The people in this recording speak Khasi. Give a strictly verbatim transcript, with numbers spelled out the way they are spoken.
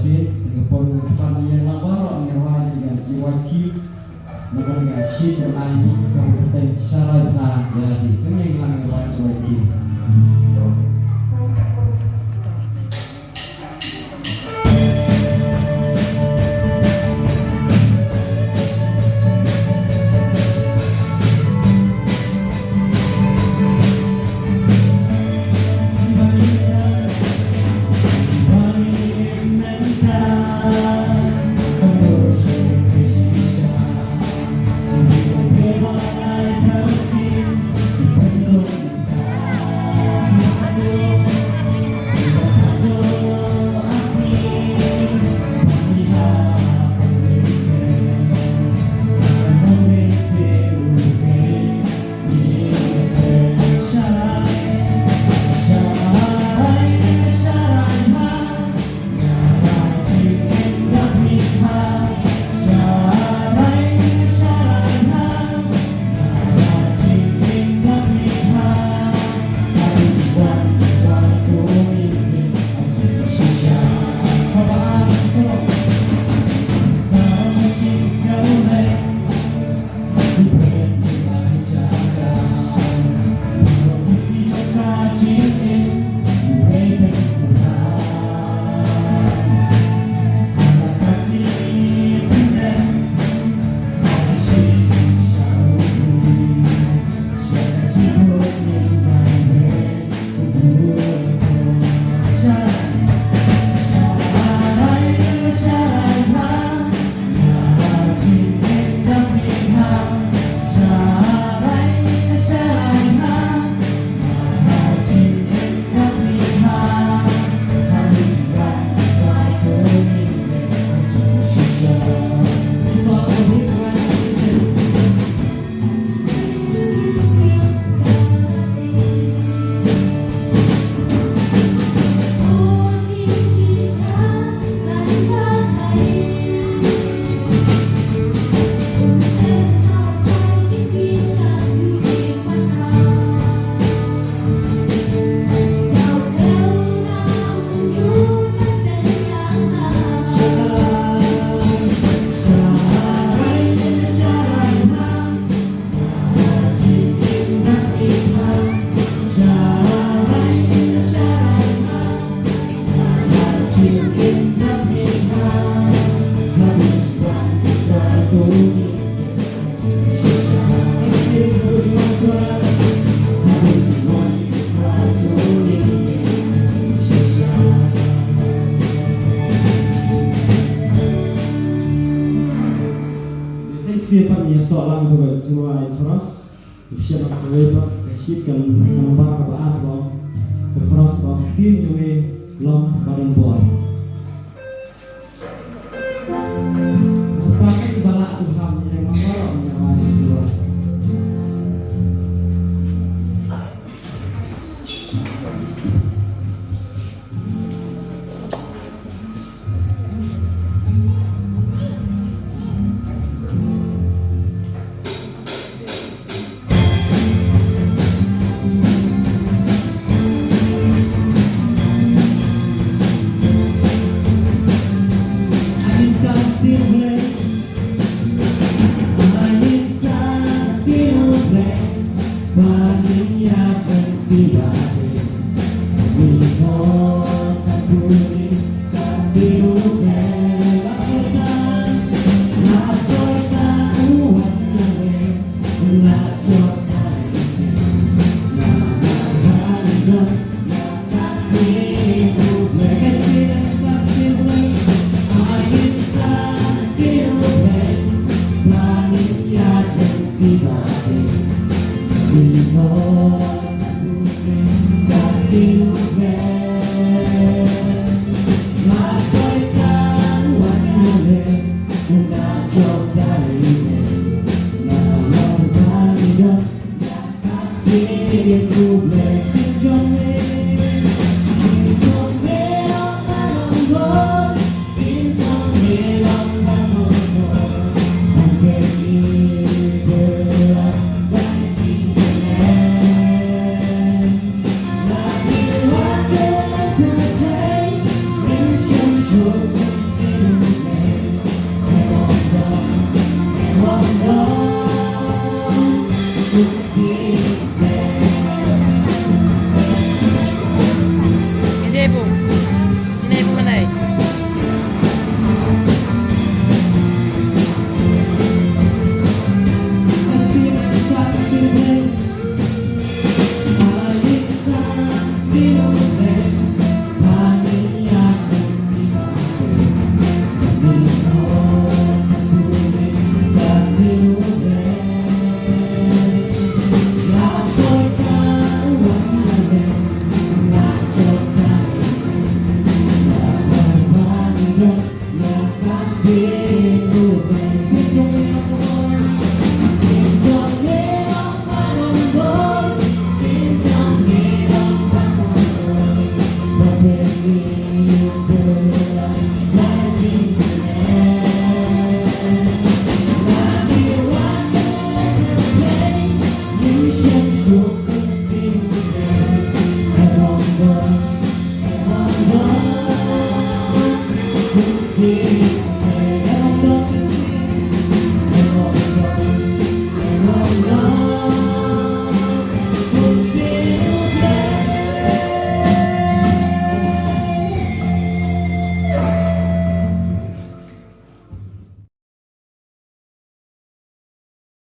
Sien ka por ka pan ïa la baroh ngi rwai ïa ka J Y T. Ngi rwai ïa ka sien ka ai ni ka por ka teng sharai bha ïa la ti. Kane ngi la ngi rwai J Y T. Shisha pat ngi ïasoh lang ïa ka jingrwai chorus. Shisha pat ka wei pat ka sheet ka number kaba ar ba ong, ka chorus ba ong, ktien jong me long ba don bor. Ba ka ba lah sngewbha ïa ka number ong ïa ka jingrwai. Ide bu. Ine bu manai.